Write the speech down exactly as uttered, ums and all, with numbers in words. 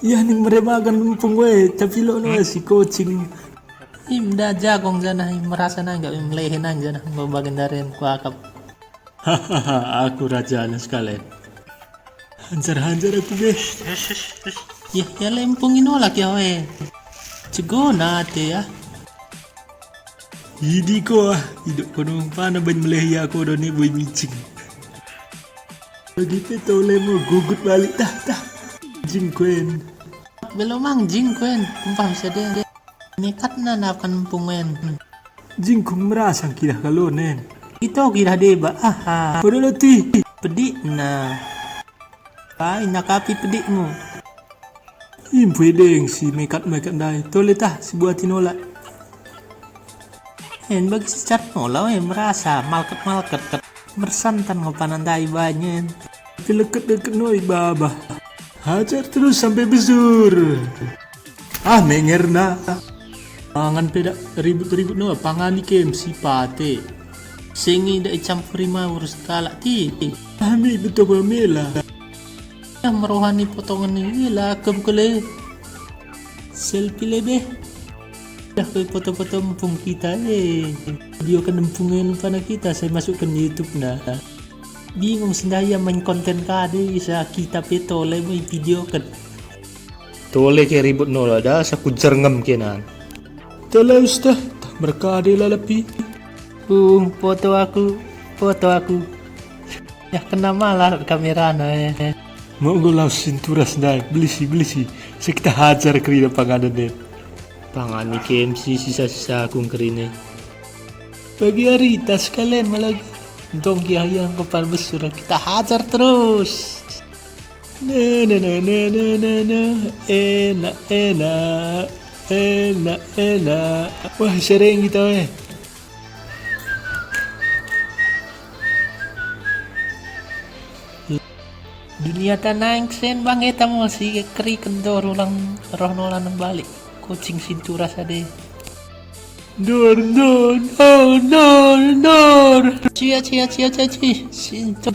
Ia ning meremakan empung we, tapi lo no si kocing. Im da jagong janah, im merasa nangga, im lehe nang janah, bagendaren kuakap. Hahaha, aku rajana sekalen. Hanjar-hanjar aku be. Yah, ia lempung inola kia we. Cegona ate ya. Idi ko ah, idok kono pana bain melehi aku done boi micing. Bagi pe tole mo gugut balik tah, tah. Jing kuen. Belo mang jing kuen, kumpah bisa de. Nekatna nakan empung en. Jingkung merasang kidah kalonen. Ito kidah deba, aha. Podo lo ti. Pedikna. Ai, nakapi pedikmu. Impui deng si mekat-mekat ndai. Tole tah si buat inola. En bagi si cat nola, eh, merasa malket-malket. Mersantan ngo pana ndai banyen. Pileket-leket noi baba. Hajar terus sampai besur. Ah, mengerna. Pangan pe dak ribut-ribut no, pangani kem si pate. Sengi dak icampuri ma urus kalak ti. Ami betul pemela. Ya merohani potongan ni la kem kele. Selfie lebe. Dah koi foto-foto empung kita, eh. Video kan empung en pana kita, saya masukkan YouTube na. Bingung sendah ia main konten kade, isa kita pe tole moi video kan. Tole ke ribut nola da, saku jerngem kenan. Tole ustah, tah merkade lalapi. Uh, foto aku, foto aku. Yah kena malar kamerana, eh. Monggo laus sinturas ndai, belisi, belisi. Sekita hajar kerina panganen en. Pangani kem si sisa-sisa aku kerina. Bagi arita sekalen ma lagi. Ntong kia ia engko pan besur kita hajar terus. Na, na, na. Enak, enak. Enak, enak. Wah, sereng kita, eh. Dunia tanaing sen bangeta mo si keri kendor ulang roh nola nembalik. Kucing sinturas ade. Ndor, ndor, ndor, ndor, ndor. Cia, cia, cia, cia, ci. Sintu.